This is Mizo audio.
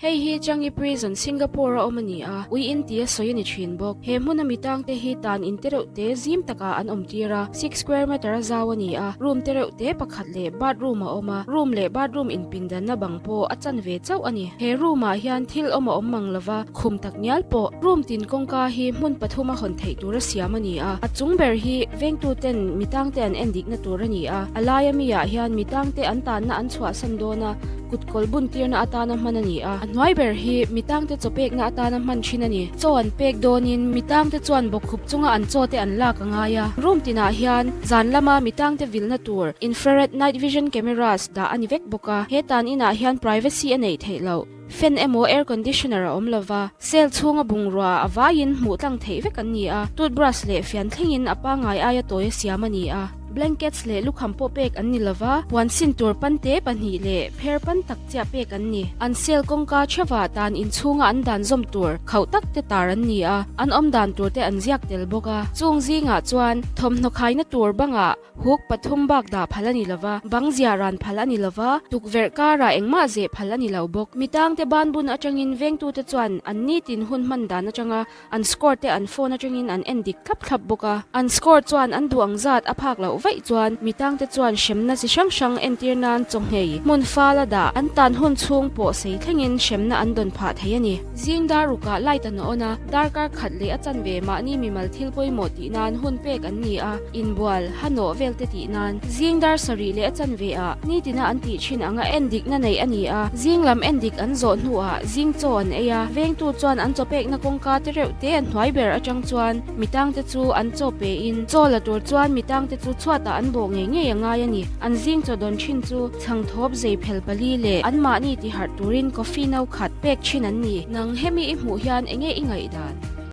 Hei hi Changi Prison, Singapore a awm a ni a, ui in tia sawi a ni thin bawk. He hmuna mi tangte hi tan in te reuh te zim takah an awm tir a, six square meter a zau a ni a, room te reuh te pakhat leh bathroom a awm a, room leh bathroom inpindanna bang pawh a chan ve chauh a ni. He room ah hian thil awm a awm mang lova, khum tak ngial pawh room tin kawngka hi hmun pathum a hawn theih tur a siam a ni a, a chung ber hi vengtuten mi tangte an endikna tur a ni a, a laia mi ah hian mi tangte an tanna an chhuahsan dawn a, Kut kawl bun tirna atana hman a ni a, a hnuai ber hi mitangte chaw pekna atana hman thin a ni. Chaw an pek dawnin mitangte chuan bawkkhup chunga an chaw te an lak a ngai a. Room tinah hian zan lama mitangte vilna tur infrared night vision cameras dah a ni vek bawk a. He tan inah hian privacy a neih theih loh. Fan emaw air conditioner a awm lova, cell chhunga bungrua a vaiin hmuh tlang theih vek an ni a, toothbrush leh fian thlengin a pangngai aia tawi a siam a ni a. Blankets leh lukham pawh pek an ni lova, puan sin tur pante pahnih leh pher pan tak chiah pek an ni. An cell kawngka theuhah tan inchhunga an dan zawm tur khauh tak te tar an ni a, an awm dan tur te an ziak tel bawk a. Chung zingah chuan thawmhnaw khaina tur bangah huk pathum bak dah phal a ni lova, bang ziah ran phal a ni lova, tukverh karah engmah zeh phal a ni lo bawk. Mitangte banbun atangin vengtute chuan an nitin hun hman dan atanga An score te an phone atangin an en dik thlap thlap bawk a. An score chuan an duh ang zat a phak loh vaih chuan mi tangte chuan hremna chi hrang hrang entir nan chaw nghei hmun fal a dah an tan hun chhung pawh sei thlengin hremna an dawn phah thei a ni. Zing dar rukah light an on a, darkar khat leh a chanve mahni mimal thil pawimawh tih nan hun pek an ni a, inbual, hanawh vel te tih nan. Zing dar sarih leh a chanve ah nitina an tih thin anga en dikna neih a ni a, zing lam en dik an zawh hnuah zing chaw an ei a, vengtu chuan an chaw pekna kawngka te reuh te an hnuai ber atang chuan mi tangte chu an chaw pe in chaw la tur chuan mi tangte chu chhuatah an bawh ngei ngei a ngai a ni. An zing chaw dawn thin chu chhangthawp zei phel pali leh anmahni ti harh turin coffee no khat pek thin an ni. Nang hemi i hmuh hian enge i ngaihdan?